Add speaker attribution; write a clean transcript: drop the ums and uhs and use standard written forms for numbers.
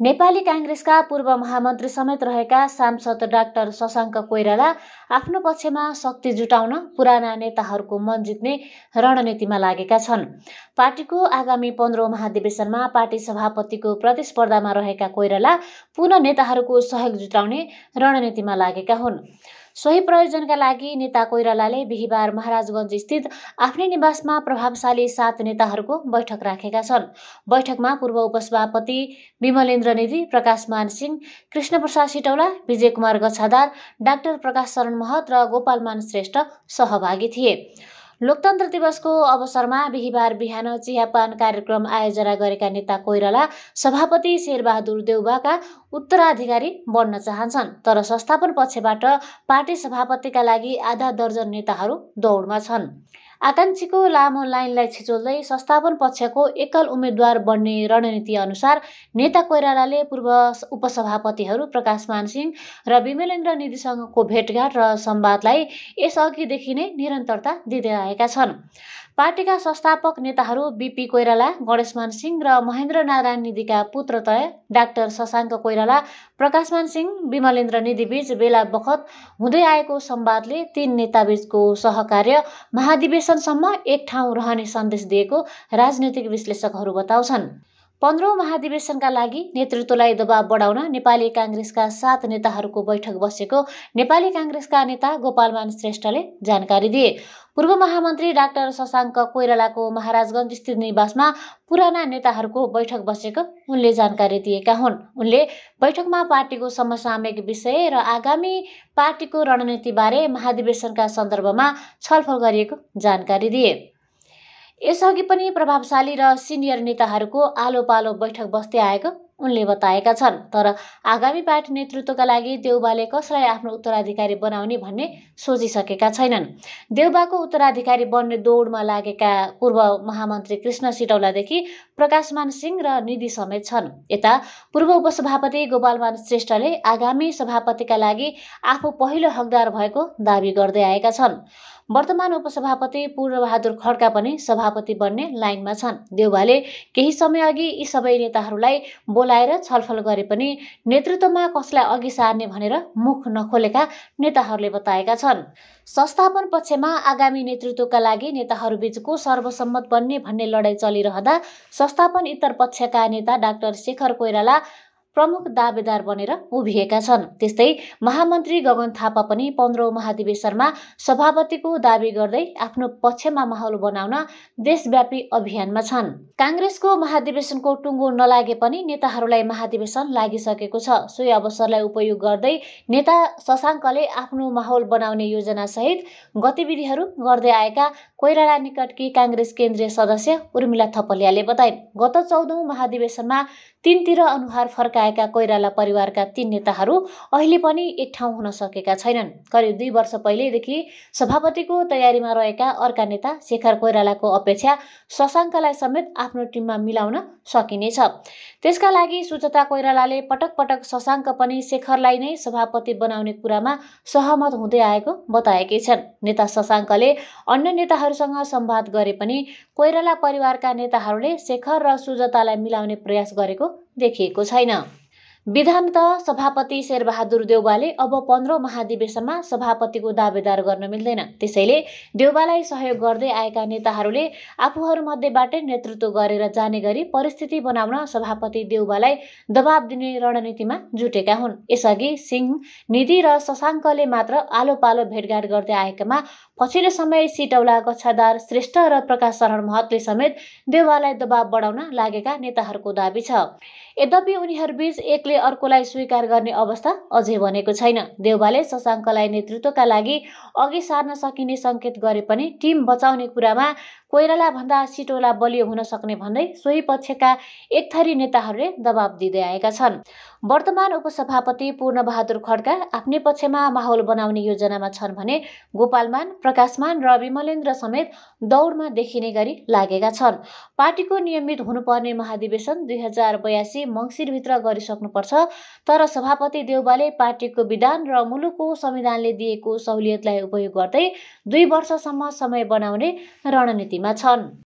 Speaker 1: नेपाली कांग्रेसका पूर्व महामन्त्री समेत रहेका सांसद डाक्टर शशाङ्क कोइराला आफ्नो पक्षमा शक्ति जुटाउन पुराना नेताहरूको मन जित्ने रणनीतिमा लागेका छन्। पार्टीको आगामी 15औं महाधिवेशनमा पार्टी सभापतिको प्रतिस्पर्धामा रहेका कोइराला पुनः नेताहरूको सहयोग जुटाउने रणनीतिमा लागेका हुन्। सोही प्रयोजनका लागि नेता कोइरालाले बिहीबार महाराजगञ्ज स्थित आफ्नै निवासमा प्रभावशाली 7 नेताहरूको बैठक राखेका छन्। बैठकमा पूर्व उपसभापति विमलेन्द्र निधि, प्रकाशमान सिंह, कृष्णप्रसाद सिटौला, विजय कुमार गच्छादार, डाक्टर प्रकाश शरण महत र गोपालमान श्रेष्ठ सहभागी थिए। लोकतन्त्र दिवसको अवसरमा बिहीबार बिहान चियापान कार्यक्रम आयोजना गरेका नेता कोइराला सभापति शेरबहादुर देउबाका उत्तराधिकारी बन्न चाहन्छन्, तर संस्थापन पक्षबाट पार्टी सभापतिका लागि आधा दर्जन नेताहरू दौडमा छन्। आकांक्षीको लामो लाइनलाई छिचोल्दै संस्थापन पक्षको एकल उम्मेद्वार बन्ने रणनीति अनुसार नेता कोइरालाले पूर्व उपसभापतिहरू प्रकाशमान सिंह र विमलेन्द्र निधिसँगको भेटघाट र संवादलाई यसअघिदेखि नै निरन्तरता दिँदै आएका छन्। पार्टीका संस्थापक नेताहरू बीपी कोइराला, गणेशमान सिंह र महेन्द्र नारायण निधिका पुत्रतय डाक्टर शशाङ्क कोइराला, प्रकाशमान सिंह, विमलेन्द्र निधिबीच बेला बखत हुँदै आएको संवादले 3 नेताबीचको सहकार्य महाधिवेशनसम्म एक ठाउँ रहने सन्देश दिएको राजनीतिक विश्लेषकहरू बताउँछन्। 15औं महाधिवेशनका लागि नेतृत्वलाई दबाव बढाउन नेपाली कांग्रेसका 7 नेताहरूको बैठक बसेको नेपाली कांग्रेसका नेता गोपालमान श्रेष्ठले जानकारी दिए। पूर्व महामन्त्री डाक्टर शशाङ्क कोइरालाको महाराजगञ्ज स्थित निवासमा पुराना नेताहरूको बैठक बसेको उनले जानकारी दिएका हुन्। उनले बैठकमा पार्टीको समसामयिक विषय र आगामी पार्टीको रणनीतिबारे महाधिवेशनका सन्दर्भमा छलफल गरिएको जानकारी दिए। यसअघि पनि प्रभावशाली र सिनियर नेताहरूको आलो पालो बैठक बस्दै आएको उनले बताएका छन्, तर आगामी पार्टी नेतृत्वका लागि देउबाले कसलाई आफ्नो उत्तराधिकारी बनाउने भन्ने सोचिसकेका छैनन्। देउबाको उत्तराधिकारी बन्ने दौडमा लागेका पूर्व महामन्त्री कृष्ण सिटौलादेखि प्रकाशमान सिंह र निधि समेत छन्। यता पूर्व उपसभापति गोपालमान श्रेष्ठले आगामी सभापतिका लागि आफू पहिलो हकदार भएको दावी गर्दै आएका छन्। वर्तमान उपसभापति पूर्णबहादुर खड्का पनि सभापति बन्ने लाइनमा छन्। देउबाले केही समय अघि यी सबै नेताहरूलाई बोलाएर छलफल गरे पनि नेतृत्वमा कसलाई अघि सार्ने भनेर मुख नखोलेका नेताहरूले बताएका छन्। संस्थापन पक्षमा आगामी नेतृत्वका लागि नेताहरूबीचको सर्वसम्मत बन्ने भन्ने लडाईँ चलिरहँदा संस्थापन इतर पक्षका नेता डाक्टर शेखर कोइराला प्रमुख दावेदार बनेर उभिएका छन्। त्यस्तै महामन्त्री गगन थापा पनि 15औं महाधिवेशनमा सभापतिको दावी गर्दै आफ्नो पक्षमा माहौल बनाउन देशव्यापी अभियानमा छन्। कांग्रेसको महाधिवेशनको टुङ्गो नलागे पनि नेताहरूलाई महाधिवेशन लागिसकेको छ। सोही अवसरलाई उपयोग गर्दै नेता शशाङ्कले आफ्नो माहौल बनाउने योजना सहित गतिविधिहरू गर्दै आएका कोइराला निकटकी कांग्रेस केन्द्रीय सदस्य उर्मिला थपलियाले बताइन्। गत 14औं महाधिवेशनमा 3तिर अनुहार फर्काएका कोइराला परिवारका 3 नेताहरू अहिले पनि एक ठाउँ हुन सकेका छैनन्। करिब 2 वर्ष पहिलेदेखि सभापतिको तयारीमा रहेका अर्का नेता शेखर कोइरालाको अपेक्षा शशाङ्कलाई समेत आफ्नो टिममा मिलाउन सकिनेछ। त्यसका लागि सुचेता कोइरालाले पटक पटक शशाङ्क पनि शेखरलाई नै सभापति बनाउने कुरामा सहमत हुँदै आएको बताएकी छन्। नेता शशाङ्कले अन्य नेताहरूसँग संवाद गरे पनि कोइराला परिवारका नेताहरूले शेखर र सुजतालाई मिलाउने प्रयास गरेको देखिएको छैन। विधानतः सभापति शेरबहादुर देउबाले अब 15औं महाधिवेशनमा सभापतिको दावेदार गर्न मिल्दैन। त्यसैले देउबालाई सहयोग गर्दै आएका नेताहरूले आफूहरूमध्येबाटै नेतृत्व गरेर जाने गरी परिस्थिति बनाउन सभापति देउबालाई दबाब दिने रणनीतिमा जुटेका हुन्। यसअघि सिंह, निधि र शशाङ्कले मात्र आलो पालो भेटघाट गर्दै आएकामा पछिल्लो समय सिटौला, गच्छादार, श्रेष्ठ र प्रकाश शरण महतले समेत देउबालाई दबाब बढाउन लागेका नेताहरूको दावी छ। यद्यपि उनीहरूबीच एकले अर्कोलाई स्वीकार गर्ने अवस्था अझै बनेको छैन। देउबाले शशाङ्कलाई नेतृत्वका लागि अघि सार्न सकिने संकेत गरे पनि टिम बचाउने कुरामा कोइराला भन्दा सिटौला बलियो हुन सक्ने भन्दै सोही पक्षका एक थरी नेताहरूले दबाब दिँदै आएका छन्। वर्तमान उपसभापति पूर्णबहादुर खड्का आफ्नै पक्षमा माहौल बनाउने योजनामा छन् भने गोपालमान, प्रकाशमान र विमलेन्द्र समेत दौडमा देखिने गरी लागेका छन्। पार्टीको नियमित हुनुपर्ने महाधिवेशन 2082 मङ्सिरभित्र गरिसक्नुपर्छ, तर सभापति देउबाले पार्टीको विधान र मुलुकको संविधानले दिएको सहुलियतलाई उपयोग गर्दै 2 वर्षसम्म समय बनाउने रणनीतिमा छन्।